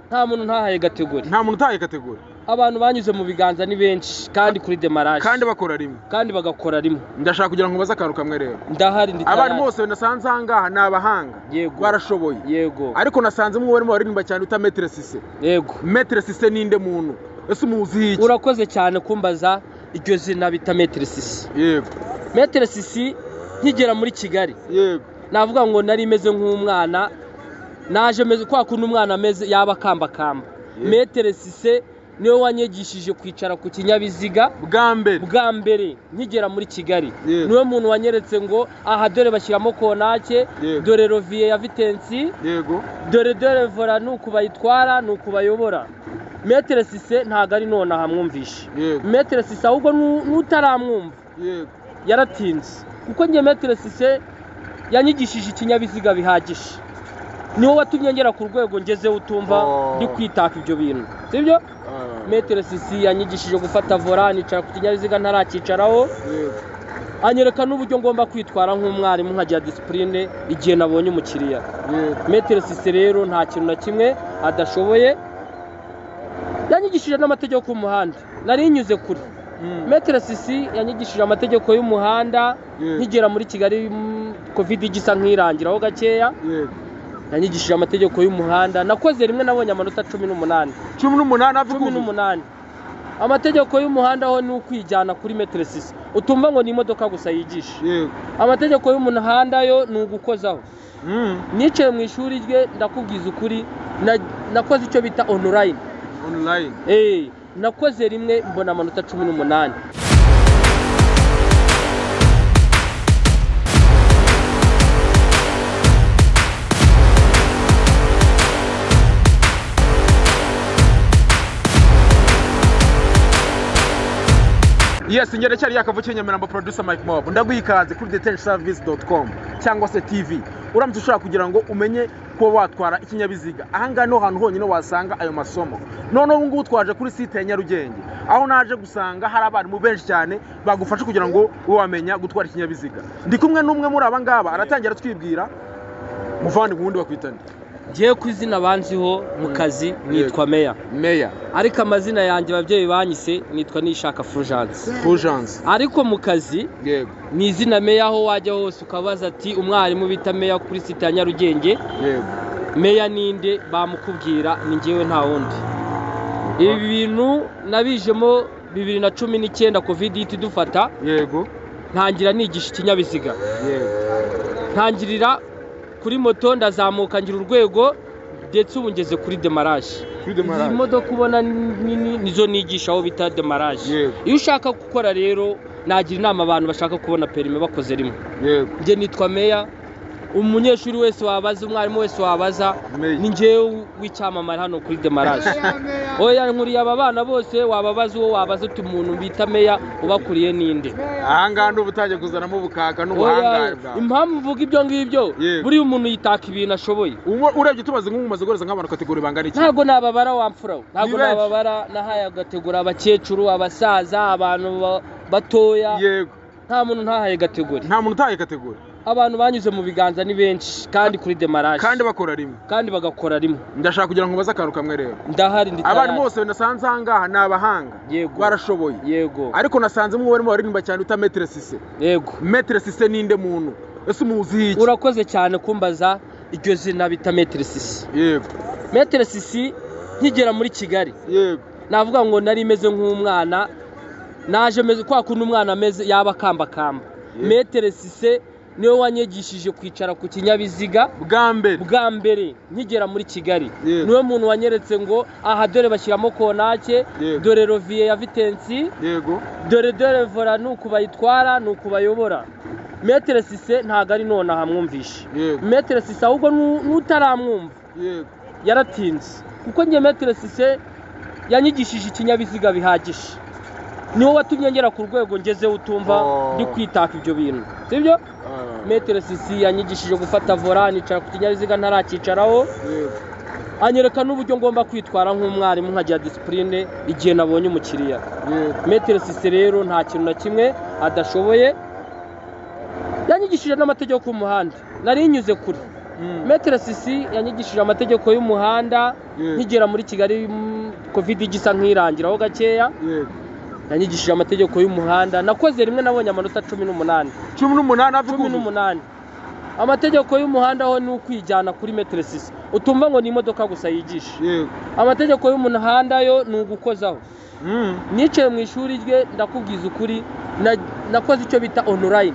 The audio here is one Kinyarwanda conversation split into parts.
Nta muntu ntahaye catégorie. Nta muntu utahaye catégorie. Abantu banyuze mu biganza ni benshi, kandi kuri démarrage. Kandi bakora rimwe. Kandi bagakora rimwe. Ndashaka kugira ngo ubaze akantu kamwe rero. Ndahari, ndi Abarimu tayari. bose nasanze aha ngaha ni abahanga. Yego. Barashoboye. Yego. Ariko nasanze umwe barimo baririmba cyane uta Maître Cissé. Yego. Maître Cissé ninde muntu? Ese umuzi iki? Urakoze cyane kumbaza iryo zina bita Maître Cissé. Maître Cissé, nkigera muri Kigali, navuga ngo nari meze nk'umwana naje meze kwa kundi umwana ameze yaba akambakamba. Maître Cissé niwe wanyigishije kwicara ku kinyabiziga. Bwa mbere. Bwa mbere nkigera muri Kigali. Niwe muntu wanyeretse ngo aha dore bashyiramo contact, dore levier ya vitesse, dore volant, ni uku bayitwara, ni uku bayobora. Maître Cissé ntabwo ari nonaha mwumvishe. Maître Cissé ahubwo n'utaramwumva yaratinze, kuko njye Maître Cissé yanyigishije ikinyabiziga bihagije, niwe watumye ngera ku rwego ngezeho utumva. Oh. Ndi kwitaka ibyo bintu, sibyo? Ah. Maître Cissé yanyigishije gufata volant, nicara ku kinyabiziga ntaracyicaraho, anyereka n'uburyo ngomba kwitwara nk'umwarimu, nkagira discipline igihe nabonye umukiriya. Maître Cissé rero nta kintu na kimwe adashoboye. Yanyigishije n'amategeko y'umuhanda, nari nyuze kure. Maître Cissé yanyigishije amategeko y'umuhanda nkigera muri Kigali, Covid igisa nk'irangiraho gakeya. Yanyigishije amategeko y'umuhanda, nakoze rimwe, nabonye amanota 18. 18 avuga Cumi ubu. n'umunani. Amategeko y'umuhanda ho ni ukwijyana kuri Maître Cissé, utumva ngo ni imodoka gusa yigisha. Amategeko y'umuhanda yo ni ugukozaho. Nicaye mu ishuri rye, ndakubwiza ukuri, nakoze icyo bita online. Online. Nakoze rimwe, mbona amanota 18. Yes, ngere cyari yakavukiye Nyamirambo, producer Mike Mob. Ndaguha ikaze kuri detentionservice.com cyangwa se TV. Uramutse ushaka kugira ngo umenye kuba watwara ikinyabiziga, aha ngaha niho hantu honyine wasanga ayo masomo. Noneho ubu ngubu twaje kuri site ya Nyarugenge, aho naje gusanga hari abarimu benshi cyane bagufasha kugira ngo ube wamenya gutwara ikinyabiziga. Ndi kumwe n'umwe muri aba ngaba, aratangira atwibwira. Muvandi, wundi bakwitane? Ngiye ku izina banziho mu kazi, nitwa Meya. Meya. Ariko amazina yanjye ababyeyi banyise nitwa Nishaka Fulgence. Fulgence. Ariko mu kazi ni izina Meya, aho wajya hose ukabaza ati umwarimu bita Meya kuri site ya Nyarugenge, Meya ninde, bamukubwira, ni njyewe nta wundi. Ibi bintu nabijemo 2019, Covid ihita idufata, ntangira nigisha ikinyabiziga. Ntangirira kuri moto, ndazamuka, ngira urwego, ndetse ubu ngeze kuri démarrage. Kuri démarrage. Izi modoka ubona nini nizo nigisha, aho bita démarrage. Iyo ushaka gukora rero, nagira inama abantu bashaka kubona permis bakoze rimwe. Njye nitwa Meya. Umunyeshuri wese wabaza, umwarimu wese wabaza, Meya. ni njyewe w'icyamamare hano kuri démarrage. Oya, nkuriye aba bana bose, wababaza uwo wabaza uti umuntu bita Meya ubakuriye ninde? Aha ngaha ni ubutangiye kuzanamo ubukaka Oya, n'ubuhangare bwawe. Impamvu mvuga ibyo ngibyo, buriya umuntu yitaka ibintu ashoboye. Ubu urebye tumaze nk'umaze guhereza nk'abantu catégorie bangana iki? Ntabwo nababara, wamfura we. Ntabwo Ni benshi. nababara. Nahaye agategura abakecuru, abasaza, abantu batoya. Nta muntu ntahaye catégorie. Nta muntu utahaye catégorie. Abantu banyuze mu biganza ni benshi, kandi kuri démarrage. Kandi bakora rimwe. Kandi bagakora rimwe. Ndashaka kugira ngo ubaze akantu kamwe rero. Ndahari, ndi Abarimu tayari. bose nasanze aha ngaha ni abahanga. Yego. Barashoboye. Yego. Ariko nasanze umwe barimo baririmba cyane uta Maître Cissé. Yego. Maître Cissé ninde muntu? Ese umuzi iki? Urakoze cyane kumbaza iryo zina bita Maître Cissé. Maître Cissé, nkigera muri Kigali, navuga ngo nari meze nk'umwana naje meze kwa kundi umwana ameze yaba akambakamba. Maître Cissé niwe wanyigishije kwicara ku kinyabiziga. Bwa mbere. Bwa mbere nkigera muri Kigali. Niwe muntu wanyeretse ngo aha dore bashyiramo contact, dore levier ya vitesse, dore volant, ni uku bayitwara, ni uku bayobora. Maître Cissé ntabwo ari nonaha mwumvishe. Maître Cissé ahubwo n'utaramwumva yaratinze, kuko njye Maître Cissé yanyigishije ikinyabiziga bihagije, niwe watumye ngera ku rwego ngezeho utumva. Oh. Ndi kwitaka ibyo bintu, sibyo? Ah. Maître Cissé yanyigishije gufata volant, nicara ku kinyabiziga ntaracyicaraho, anyereka n'uburyo ngomba kwitwara nk'umwarimu, nkagira discipline igihe nabonye umukiriya. Maître Cissé rero nta kintu na kimwe adashoboye. Yanyigishije n'amategeko y'umuhanda, nari nyuze kure. Maître Sisi yanyigishije amategeko y'umuhanda nkigera muri Kigali, Covid igisa nk'irangiraho gakeya. Yanyigishije amategeko y'umuhanda, nakoze rimwe nabonye amanota 18. 18 avuga 18. Amategeko y'umuhanda ho ni ukwijyana kuri Maître Sisi, utumva ngo ni imodoka gusa yigisha. Amategeko y'umuhanda yo ni ugukozaho. Nicaye mu ishuri rye, ndakubwiza ukuri, nakoze icyo bita online.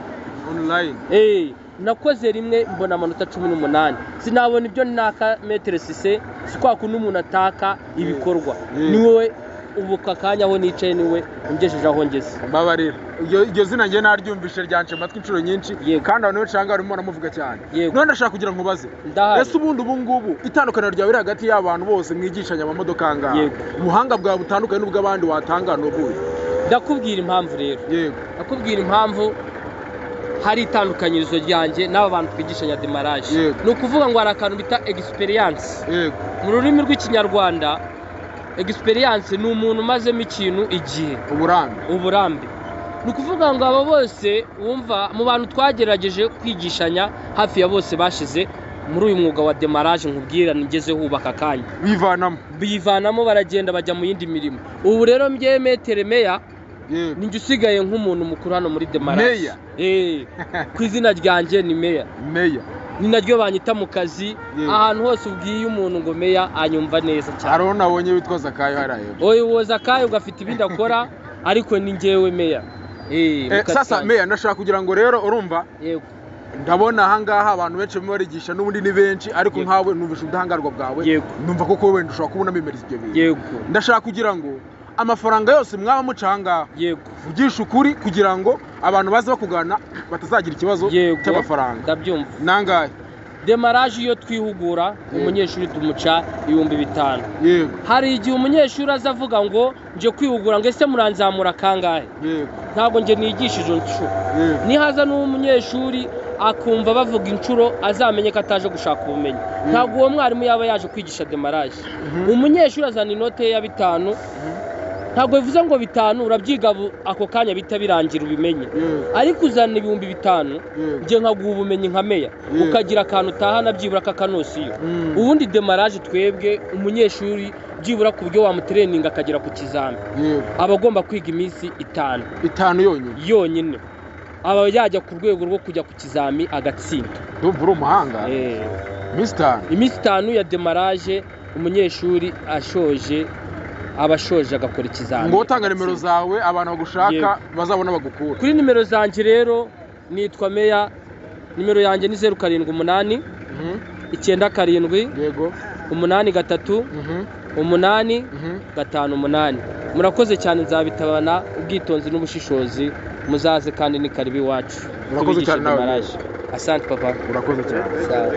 Nakoze rimwe mbona amanota 18. Sinabona ibyo naka Maître Sisi, si kwa kundi umuntu ataka ibikorwa. Niwe ubu akanya aho nicaye, niwe ungejeje aho ngeze. Mbabarira, iryo zina njye naryumvishe ryance amatwi inshuro nyinshi, kandi abantu benshi ahangaha barimo baramuvuga cyane. None ndashaka kugira ngo ubaze, ese ubundi ubu ngubu itandukaniro ryawe riri hagati y'abantu bose mwigishanya amamodoka ahangaha, ubuhanga bwawe butandukanye n'ubw'abandi watanga ni ubuhe? Ndakubwira impamvu rero. Ndakubwira impamvu hari itandukanyirizo ryanjye n'aba bantu twigishanya démarrage. Ni ukuvuga ngo hari akantu bita experience. Mu rurimi rw'Ikinyarwanda experience ni umuntu umazemo ikintu igihe, uburambe. Ni ukuvuga ngo abo bose wumva mu bantu twagerageje kwigishanya hafi ya bose bashize muri uyu mwuga wa démarrage nkubwira nigeze hubaka akanya, bivanamo baragenda bajya mu yindi mirimo. Ubu rero mbye Maître Meya ninjye usigaye nk'umuntu mukuru hano muri démarrage. Ku izina ryanjye ni Meya. Ni naryo banyita mu kazi, ahantu hose ubwiye umuntu ngo Meya anyumva neza cyane. Hari nabonye witwa Zakayo hariya. Oya, uwo Zakayo ugafite ibindi akora, ariko ni njyewe Meya. Sasa Meya, ndashaka kugira ngo rero urumva, ndabona ahangaha abantu benshi barimo barigisha n'ubundi ni benshi, ariko nkawe numvisha ubudahangarwa bwawe, numva koko wenda ushobora kubona memeriza ibyo bintu. Ndashaka kugira ngo amafaranga yose mwaba muca ahangaha, vugisha ukuri kugira ngo abantu baze bakugana batazagira ikibazo cy'amafaranga. Ndabyumva. Nangahe démarrage iyo twihugura umunyeshuri tumuca 5000. Hari igihe umunyeshuri aza avuga ngo nje kwihugura, ngo ese muranzamura kangahe? Ntabwo nje nigishije inshuro. Nihaza n'umunyeshuri akumva bavuga inshuro, azamenye ko ataje gushaka ubumenyi. Ntabwo uwo mwarimu yaba yaje kwigisha démarrage. Umunyeshuri azana inote ya 5. Ntabwo bivuze ngo 5 urabyiga ako kanya bita birangira ubimenye, ariko uzana 5000 nje nkaguha ubumenyi nka Meya, ukagira akantu utahana byibura kakanosiyo. Ubundi démarrage twebwe umunyeshuri byibura ku buryo wamutraininga akagera ku kizami, aba agomba kwiga iminsi 5. 5 yonyine aba yajya ku rwego rwo kujya ku kizami agatsinda. Ndumva uri umuhanga. Iminsi 5 ya démarrage umunyeshuri ashoje abashoje agakora ikizami. Ngo utanga nimero zawe abantu bagushaka bazabona bagukura. Kuri nimero zanjye rero nitwa Meya, nimero yanjye ni 078 97 83 8 58. Murakoze cyane, nzabitabana ubwitonzi n'ubushishozi, muzaze kandi ni karibu iwacu. Murakoze cyane nawe. Asante papa. Urakoze cyane. Sawa.